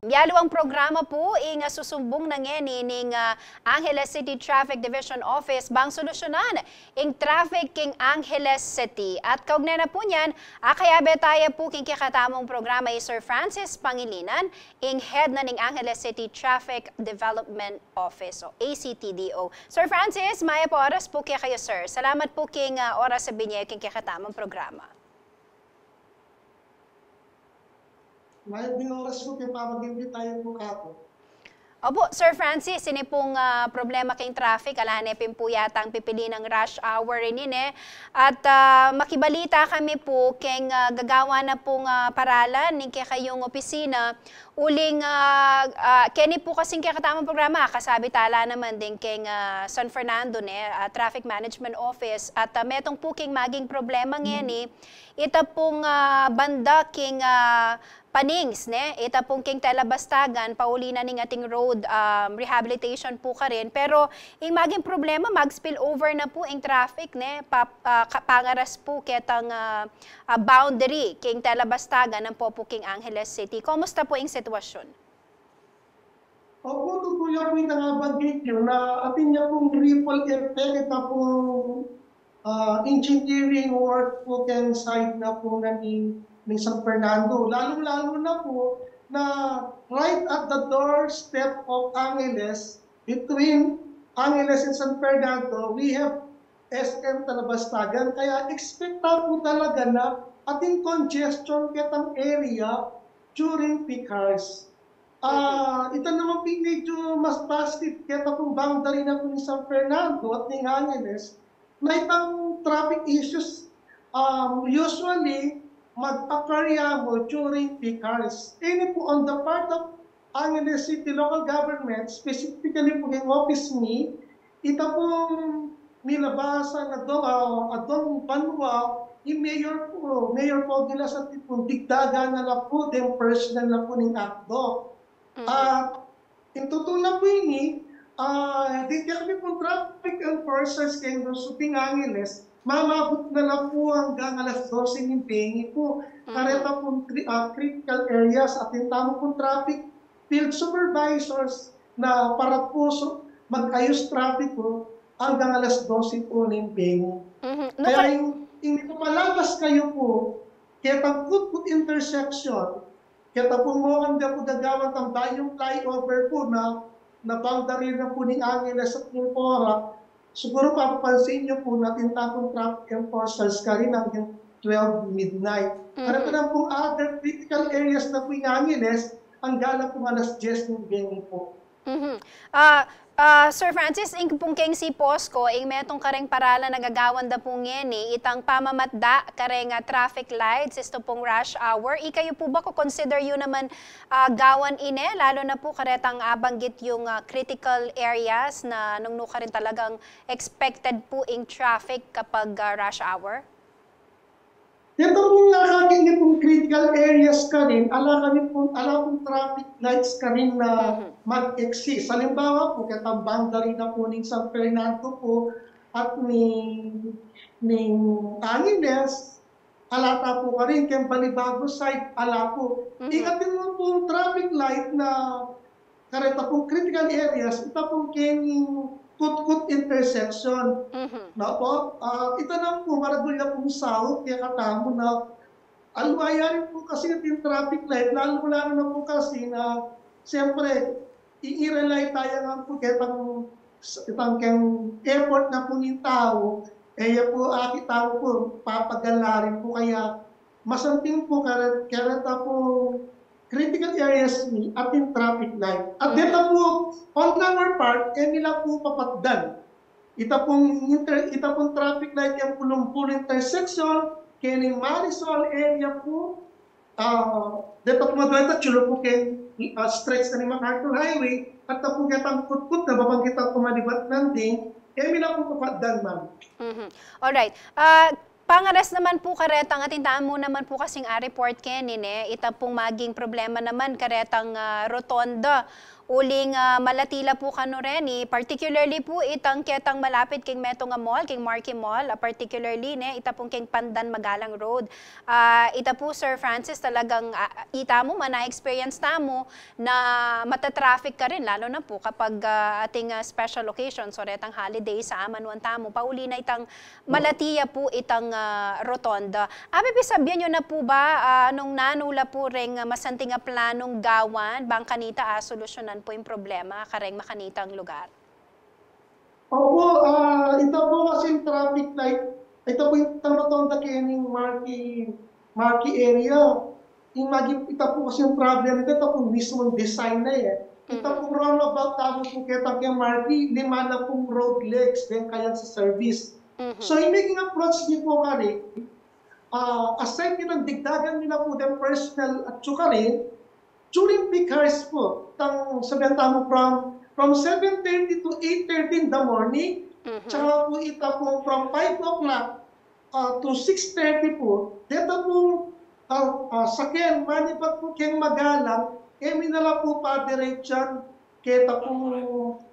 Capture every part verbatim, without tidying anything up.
Mialiwang programa pu ing, ah, susumbung na ngeni ning, ah, Angeles City Traffic Division Office bang solusyonan ing traffic king Angeles City. At kaugnay na pu niyan, akayabe taya pu king kekatamung programa i Sir Francis Pangilinan, ing head na ning Angeles City Traffic Development Office o A C T D O. Sir Francis, mayap a oras pu kekayu, sir. Salamat pu king, ah, oras a binye king kekatamung programa. Mayap ding oras pu king pamag-imbita yu pu kaku. Opo, Sir Francis, ini pung, ah, problema king traffic, ala ne pin pu yatang pipili nang rush hour ini, ne? At, ah, makibalita kami pu king, ah, gagawan na pung, ah, paralan ning kekayung opisina, uling, ah, ah, keni pu kasing kekatamung programa, kasabi tala naman ding king, ah, San Fernando, ne, ah, Traffic Management Office, at, ah, metung pu king maging problema ngeni, ita pung, ah, banda king, ah, Panings, ne, ita pung king Tela Bastagan, pauli na ning ating road, um, rehabilitation pu karin. Pero ing maging problema, mag-spill over na pu ing traffic, ne, pa, ah, ka-, pangaras pu ketang, ah, ah, boundary king Tela Bastagan ampo pu king Angeles City. Kumusta pu ing sitwasyun? Opo, tutu ya pu itang nabanggit yu na atin ya pung ripple effect, ita pung, ah, engineering work pu keng side na pu na ni, ni San Fernando. Lalung-lalu na pu na right at the doorstep of Angeles, between Angeles and San Fernando, we have S M Tela Bastagan. Kaya expect ta pu talaga na atin congestion ketang area during peak hours. Ah, ita naman pu ing medyo mas positive keta pung boundary na pu ning San Fernando at ning Angeles, na itang traffic issues, um, usually mag-occur ya mu during peak hours. Ini pu on the part of Angeles City Local Government, specifically pu ing office mi, ita pung milabasan a dong, ah, a dong banua, i mayor pu, mayor pu nila sa tipun, digdagan na la pu deng personnel na pu ning ACDOC. At ing tutu na pu ini, ah, deng kekami pung traffic enforcers keng Luzon, king Angeles, mamabut na la pu anggang alas dose ning bengi pu. Kareta pung cri-, ah, critical areas, atin tamu pung traffic field supervisors na para pu su mag-ayus trafiko anggang alas dose pu ning bengi. Mhm. No, kaya kar- ing, ing ipapalabas kayu pu, ketang Kutkut intersection, keta pu mo, anda pu gagawan tang bagyu flyover pu na, na boundary na pu ning Angeles at ning Porac, siguru mapapansin yu pu na atin tang traffic enforcers karin anggang twelve midnight. Mhm. Kareta pung other critical areas na pu ning Angeles, anggang la pung alas diyes ning bengi pu. Mhm. Ah, ah, Sir Francis, ing pung keng CPOSCO, ing metung kareng paralan a gagawan da pu ngeni, itang pamamatda kareng, ah, traffic lights, istu pung rush hour. Ikayu pu ba, ko-consider yu naman, ah, gawan ini, lalu na pu karetang abanggit yung, ah, critical areas na nung nu karin talagang expected pu ing traffic kapag, ah, rush hour? Keta pung nakakin pung critical areas karin, ala kami pung, ala pung traffic lights karin na mag-exist. Halimbawa pu, ketang boundary na pu ning San Fernando pu at ning, ning Angeles, ala ta pu karin, keng Balibago side, ala pu. Ing atin mu pung traffic light na kareta pung critical areas, ita pung keng Kutkut intersection. Mhm. Na pu, ah, ita na pu, maragul ya pung saup kekatamu na, alu, ayari pu kasi atin traffic light, lalu, lalu na pu kasi na, siyempre, i-rely taya ngan pu ketang, itang keng effort na pu ning tau, e ya pu akit tau pu, papagalan pu kaya, masanting pu kare-, kareta pung critical areas mi atin traffic light. At deta pu, on our part, e mi la pu papatdan. Ita pung inter-, ita pung traffic light keng Pulong-Pulong intersection, keni Marisol area pu, ah, deta pu madwenta, chulu pu keng, ah, stretch na ning MacArthur Highway, at ita pu ketang Kutkut na babanggit ku manibat nandin, e mi la pu papatdan, ma'am. Mhm. Alright. Ah, Pangaras naman pu karetang, atin tamu naman pu kasing a-report keni, ne, ita pung maging problema naman karetang, ah, rotonda Uling, ah, malati la pu kanu reni, particularly pu itang ketang malapit king metung a mall, king Marquee Mall, ah, particularly ne, ita pung king Pandan Magalang Road. Ah, ita pu, Sir Francis, talagang, ah, ita mu man, na-experience tamu na mata-traffic karin, lalo na pu kapag, ah, ating, ah, special occasions o retang holiday, sa amanuan tamu, pauli na itang malati ya pu itang, ah, rotonda. Abe, pisabyan yu na pu ba, ah, nung nanu la pu reng, ah, masanting a planung gawan bang kanita, ah, solusyonan pu ing problema kareng makanitang lugar? Opo, ah, ita pu kasing traffic light, ita pu itang rotonda kening Marquee, Marquee area. Ing magi, ita pu kasing problem, ita pu mismung design na, e. Ita pu roundabout tamu pu ketang keng Marquee, lima na pung road legs deng kayang sa service. So, ing maging approach mi pu karin, ah, aside kitang digdagan mi na pu deng personnel atyu karin, during peak hours pu, tang sabian tamu from, from seven thirty to eight thirty in the morning, tsaka pu ita pu from five o'clock, ah, to six thirty pu, deta pung, ah, ah, saken, manibat pu keng Magalang, e mi na la pu padiretsan keta pung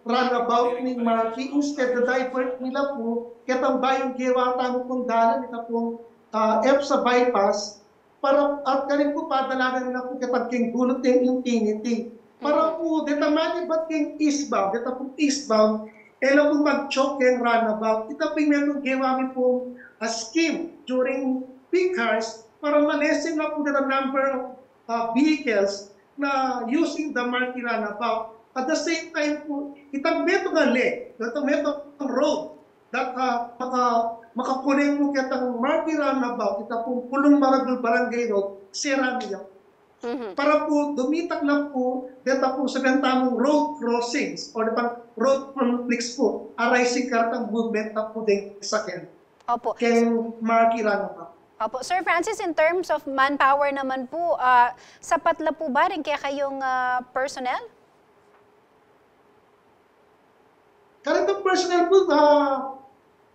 roundabout ning Marquee, instead na divert mi la pu ketang bayung gewa tamu pung dalan, ita pung, ah, EDSA bypass, para at karin pu padalanan na pu ketang keng gulut deng Infinity. Para pu deta manibat keng eastbound, deta pung eastbound, e la pu mag-choke keng roundabout. Ita pu ing metung gewa mi pung, ah, scheme during peak hours para ma-lessen na pu deta number of, ah, vehicles na using the Marquee roundabout. At the same time pu, itang metung a leg, itang metung road, deta, ah, maka-, maka-connect pu ketang Marquee roundabout, ita pung Pulung Maragul Barangay Road, sera mi ya. Para pu dumitak na pu deta pung sabian tamung road crossings o detang road conflicts pu arising karetang movement na pu deng saken. Opo. Keng Marquee roundabout. Opo. Sir Francis, in terms of manpower naman pu, ah, sapat la pu ba ring kekayung, ah, personnel? Karetang personnel pu, ah,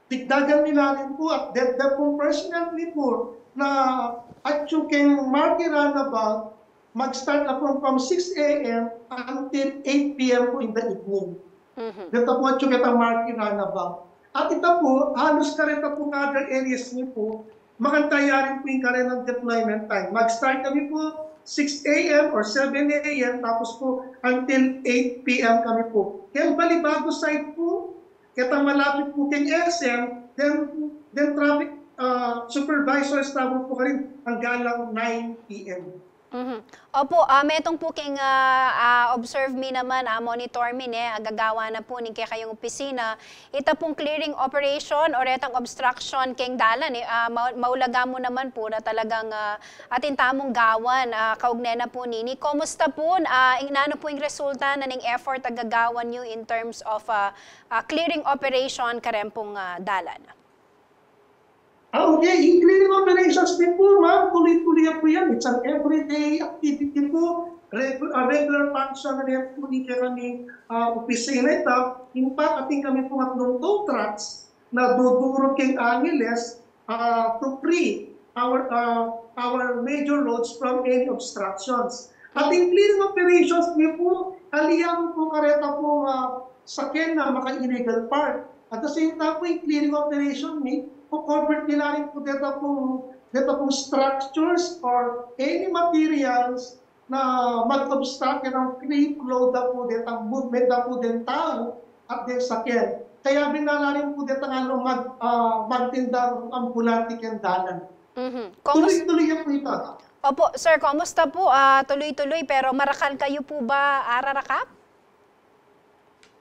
digdagan mi la rin pu, at deta pung personnel mi pu na atyu keng Marquee roundabout, mag-start la pu from six A M until eight P M pu in the evening. Deta pu atyu ketang Marquee roundabout. At ita pu, halus kareta pung other areas mi pu, makanta ya rin pu ing karetang deployment time. Mag-start kami pu six A M or seven A M, tapos pu until eight P M kami pu. Keng Balibago side pu, ketang malapit pu keng S M, then, then traffic, ah, supervisors tamu pu karin anggang nine P M. Mhm. Opo, ah, metung pu keng, ah, ah, observe mi naman, ah, monitor mi ne, ah, gagawan na pu ning kekayung opisina, ita pung clearing operation o retang obstruction keng dalan, e, ah, ma-, maulaga mu naman pu na talagang, ah, atin tamung gawan, ah, kaugnay na pu nini. Kumusta pu, ah, ing, nanu pu ing resulta na ning effort a gagawan yu in terms of, ah, ah, clearing operation kareng pung, ah, dalan? Ah, okay, ing clearing operations mi pu, ma'am, tuloy-tuloy pu yan. It's an everyday activity pu. Regu-, ah, regular function na rin pu ning kekami, ah, opisina ita. In fact, atin kami pu atlung tow trucks na dudurut keng Angeles, ah, to free our, ah, our major roads from any obstructions. At ing clearing operations mi pu, ali ya mu pu kareta pung, ah, saken na maka-illegal park. At the same time pu, ing clearing operation mi, ko-cover mi la rin pu deta pung, deta pung structures or any materials na mag-obstruct keng free flow da pu detang movement da pu deng tau at deng saken. Kaya binalan rin pu detang alang mag-, ah, magtindang ambulante keng dalan. Mhm. Komus- Tuloy-tuloy ya pu ita. Opo, sir, kumusta pu? Ah, tuloy-tuloy, pero marakal kayu pu ba ararakap?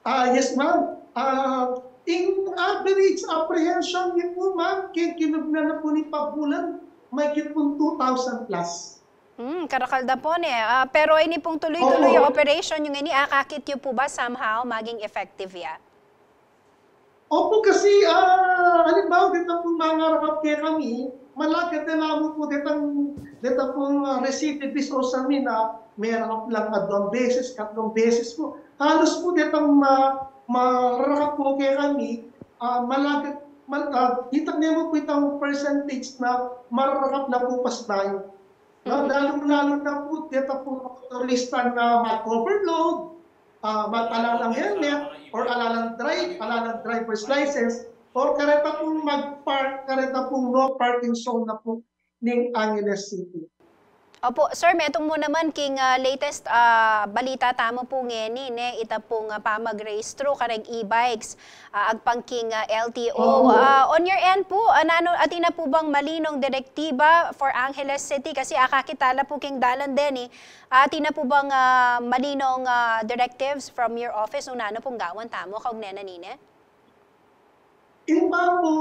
Ah, yes, ma'am. Ah, in average apprehension mi pu, ma'am, keng kinubnan na pu ning pabulan, mahigit pung two thousand plus. Hmm, karakal da pu ne. Ah, pero ini pung tuloy-tuloy a operation yu ngeni, akakit yu pu ba somehow maging effective ya? Opo, kasi, ah, halimbawa, deta pung mangarakap kekami, malagad na la mu pu detang, deta pung, ah, recidivist o sa mi na merakap lang aduang beses, katlung beses pu. Halus pu detang ma-, mararakap pu kekami, ah, malagad, mal-, ah, itak ne mu pu itang percentage na mararakap na pu pasnayu. Na, lalung-lalu na pu deta pung motorista na mag-overload, ah, mag-, alalang helmet, or alalang drive, alalang driver's license, or kareta pung mag-park, kareta pung no parking zone na pu ning Angeles City. Opo, sir, metung mu naman king, ah, latest, ah, balita tamu pu ngeni, ne, ita pung, ah, pamagrehistro kareng e-bikes, ah, agpang king, ah, L T O. Oo. Ah, on your end pu, ah, nanu, atin na pu bang malinong direktiba for Angeles City? Kasi akakit tala pu king dalan deni, atin na pu bang, ah, malinong, ah, directives from your office nung nanu pung gawan tamu kaugnay na nine? Ing pa pu,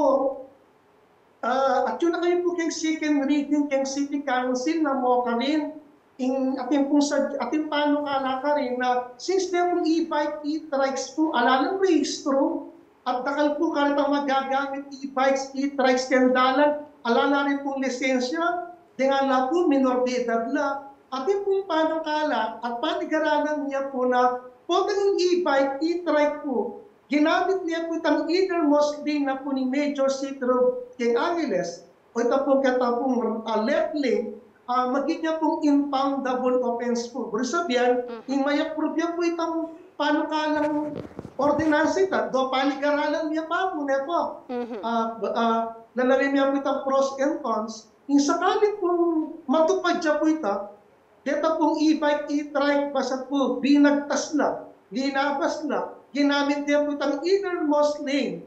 ah, atyu na kayu pu keng second reading keng City Council na mo karin, ing atin pung sa, atin panukala karin na since deng e-bike, e-trikes pu, alalang rehistro, at dakal pu karetang magagamit e-bikes, e-trikes keng dalan, ala na rin pung lisensya, deng ala pu minor de edad la. Atin pung panukala at panigaranan ya pu na potang ing e-bike, e-trike pu, ginamit ne pu itang innermost lane na pu ning major city road keng Angeles, o ita pung keta pung, ah, left lane, ah, maging ya pung impoundable offense pu. Buri sabian, Mhm. ing ma-approve ya pu itang panukalang ordinansa ita, do panigaranan ya pa pu, ne pu? Mhm. Ah, ba-, ah, lalalim ya pu itang pros and cons, ing sakali pung matupad ya pu ita, deta pung e-bike, e-trike, basta pu binagtas la, linabas la, ginamit ne pu itang innermost lane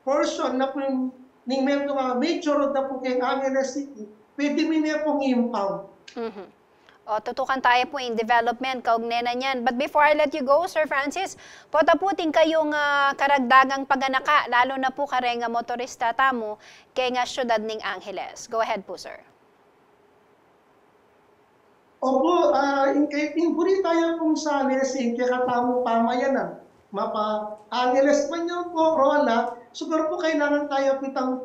portion na pu ning metung a major road na pu keng Angeles City, pwede mi ne pung i-impound. Mhm. O, tutukan taya pu ing development kaugnay na niyan. But before I let you go, Sir Francis, pota pu atin kayung, ah, karagdagang paganaka, lalu na pu kareng, ah, motorista tamu keng, ah, syudad ning Angeles. Go ahead pu, sir. Opu, ah, ing ke-, ing buri taya pung sali king kekatamung pamayanan, mapa Angeles man yan pu o ala, siguru pu kailangan taya pu itang,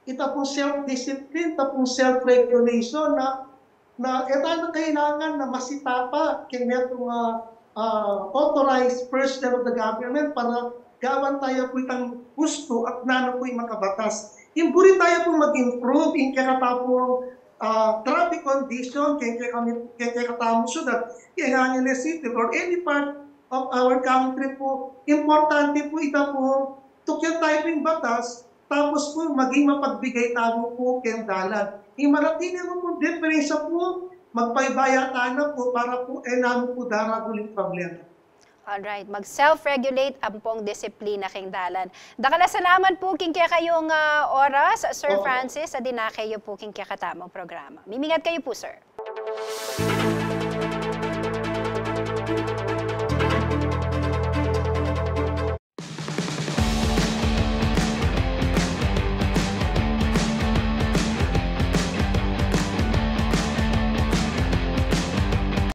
ita pung self-discipline, ita pung self-regulation na, na e tana kailangan na masitapa keng metung a, ah, authorized personnel of the government para gawan taya pu itang hustu at nanu pu ing makabatas. Ing buri taya pu mag-improve ing kekatamung, ah, traffic condition keng, keng kami, keng kekatamung syudad, keng Angeles City or any part of our country pu, importante pu ita pu tukyan taya pu ing batas, tapos pu maging mapagbigay tamu pu keng dalan. Ing manatili mu pung diperensya pu, magpaibaya tana pu para pu e namu pu daragul ing problema. Alright, mag-self-regulate ampong disiplina keng dalan. Dakal a salamat pu king kekayung, ah, oras, Sir Opo. Francis, a dinake yu pu king kekatamung programa. Mimingat kayu pu, sir.